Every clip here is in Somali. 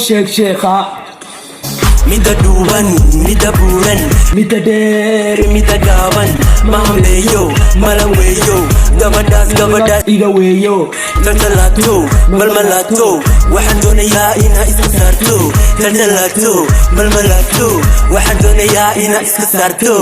Sheeg sheekha. Mida dhuuban, mida buuran, midda dheer, mida gaaban, mahambeeyo, malaweeyo, gabadhaas, gabadhaas iga weeyo. Taltalaato, malmalaato, waxaan doonayaa inaa iska saarto. Taltalaato, malmalaato, waxaan doonayaa inaa iska saarto.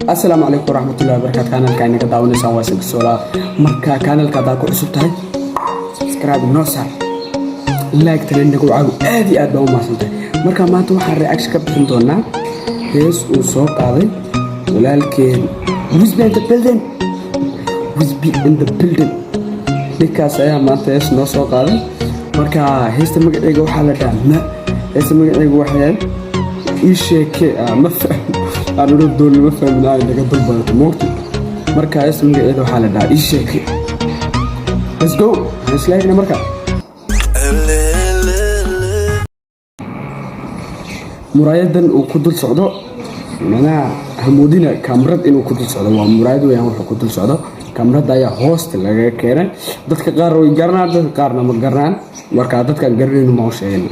Asalaamu calaykum waraxmatullahi wabarakaatu. Kanalka inaga daawanaysaan waa Silkisola. Marka kanalka haddaa ku cusub tahay, subscribe noo saar, like tana inagu caawi. Aad iyo aad baa u mahadsantahay. Marka maanta waxaan reaction ka bixin doonaa hees uu soo qaaday walaalkeen Wisby in the building. Wisby in the building, ninkaas ayaa maanta hees noo soo qaaday. Marka heesta magaceega waxaa la dhahaa ma heesta magaceega waxay ii sheeke ma fahmi aan odhan doono, ma fahmin ay naga dul badato moogta. Marka heesta magaceeda waxaa la dhahaa ii sheeke. Let's go, aan isla eegna. Marka muraayadan uu ku dul socdo, macnaha hamoodina kaamarad inuu ku dul socdo. Waa muraayad weyaan wuxuu ku dul socdo. Kaamarada ayaa hoosta lagaga keenay. Dadka qaar way garanaan, dadka qaarna ma garanaan. Marka dadkaan garanayno ma u sheegin.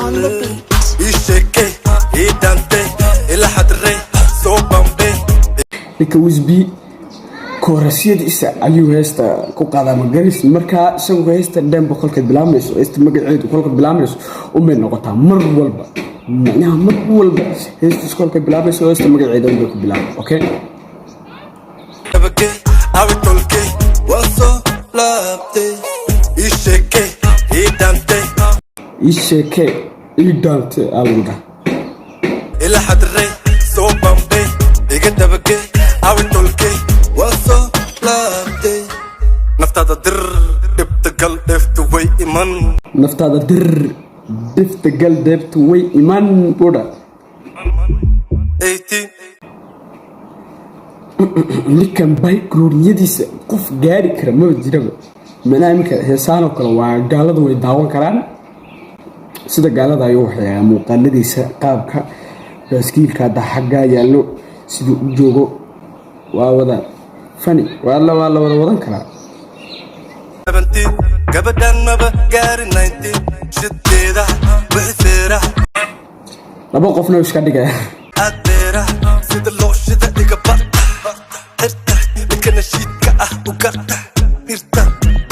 On the beat. Ii sheekay, ii dhaantay, ila xadray, soo bambay. Ninka Wisby koorasyadiisa ayuu heesta ku qaadaa, magaris. Markaa isagu heesta dhanba kolka bilaabmayso, heesta magaceedu kolka bilaabmayso unbay noqotaa mar walba. Macnaha mar walba heestiis kolka bilaabmayso, heesta magaceeda unbay ku bilaabay. Okay. Dabagey, awi tolkey, waan soo laabtay. Ii sheekay, ii dhaantay, ii sheekee, ii dhaante aa lagu dhaha. Ila xadray, soo bambay, iga dabagey, awi tolkey, waan soo laabtay. Naftaada dir, dhibta gal, dheefta way iman. Naftaada dir, dhifta gal, deebta way iman buudha. 18. Ninkan background-yadiisa qof gaari kara maba jiraba. Macnaha iminka heesaan oo kale waa gaaladu way daawan karaan. Sida gaalada ayuu waxyeelaa muuqaaladiisa, qaabka baaskiilka hadda xaggaa yaallo siduu u joogo waa wada fani, waa la wada wadan karaa. 17, gabadhan maba gaari 19, shideeda wixi feera. Laba qofna iska dhigaya. Aad beera sida loo shida iga barta, xirta ninka nashiidka ah u garta, dhirta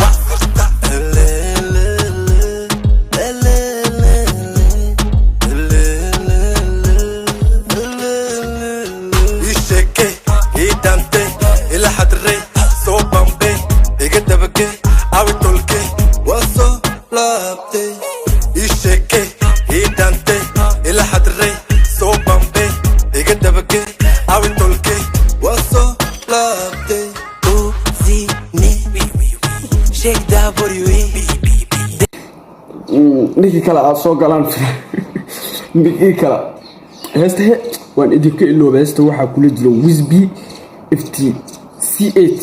waa sirta. Elelele, elelele, elelele, elelele. Ii sheekay, ii dhaantay, ila xadray, soo bambay, iga dabagey, awi tolkey, waan soo laabtay. Ii sheekay, ii dhaantay, ila xadray, soo bambay, iga dabagey, awi tolkey, waan soo laabtay. Shake that booty. Ninkii kale aad soo galaan, ninkii kale heesta he waan idinka ilooba. Heesta waxaa kula jiro Wisby ft C8,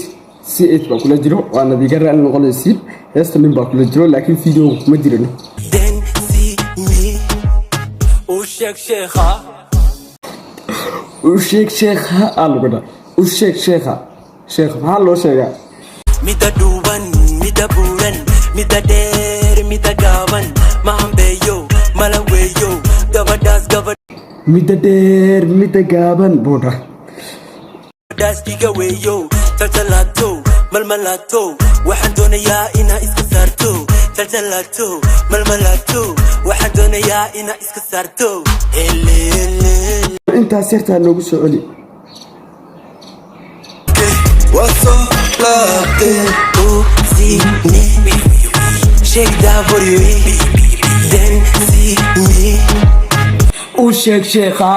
C8 baa kula jiro. Waana idiga raali noqonaysiin. Heesta nin baa kula jiro, laakiin videoga kuma jirano. Then see me. U sheeg sheekha. U sheeg sheekha aa lagu dhaa. U sheeg sheekha. Sheekh maxaa loo sheegaa? Mida dhuuban, mida buuran, mida dheer, mida gaaban, mahambeeyo, malaweeyo, gabadhaas, Midda dheer, midda gaaban buudha. gabadhaas iga weeyo. Taltalaato, malmalaato, waxaan doonayaa inaa iska saarto. Taltalaato, malmalaato, waxaan doonayaa inaa iska saarto. Helele. Intaas yartaa noogu soo celi. Waan soo laabtay. See me. Shake that booty. Then see me. U sheeg sheekha.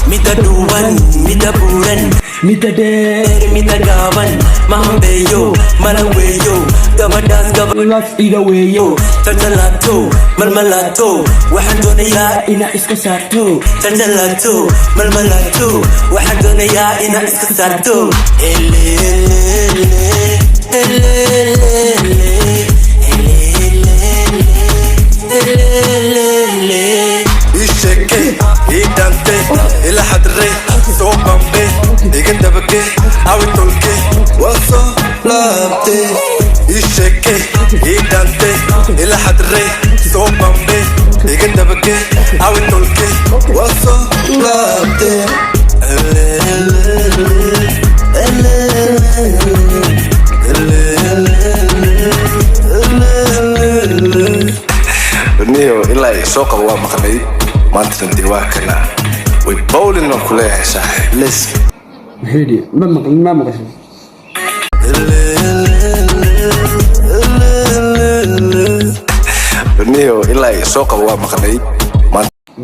Mida dhuuban, mida buuran, midda dheer, mida gaaban, mahambeeyo, malaweeyo, gabadhaas, las iga weeyo. Taltalaato, malmalaato, waxaan doonayaa inaa iska saarto. Taltalaato, malmalaato, waxaan doonayaa inaa iska saarto. Helelele, helelele, helelele, helelele. Xadray, soo bambay, iga dabagey, awi tolkey, waa soo laabtee. Niyo, ilaa ay soo qabo waa maqnay, maantana dee waa kana way bowling aan ku leeyahay, saaxiib. Let's Muxuu yidhi? Ma maqlin, ma maqashay? Niyo, ilaa ay soo qabo waa maqnay,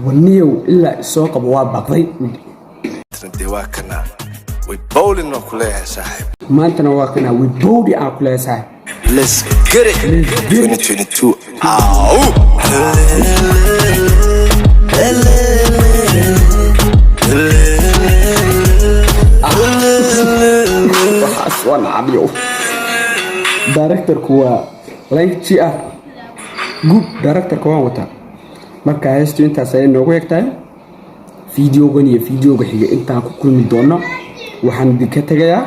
Waniyow, ilaa isoo qabo waa baqday. Maantana dee waa kana way bowling aan ku leeyahay, saaxiib. Maantana waa kana we bowdy aan ku leeyahay, saaxiib. Let's get it. Let's get it. 2022 Ow. Waxaas waa nacabyo. Directorku waa like g ah, good directorka waan wataa. Marka heestu intaas ayay noogu eg tahay. Videogan iyo videoga xiga intaan ku kulmi doono, waxaan idinka tegayaa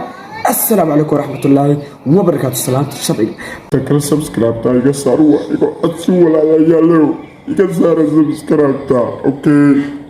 assalaamu calaykum waraxmatullaahi wabarakaatu. Salaamta sharciga. Ta kale, subscribe-ta iga saar, waa iga codsi, walaalayaalow, iga saara subscribe-ta. Okay.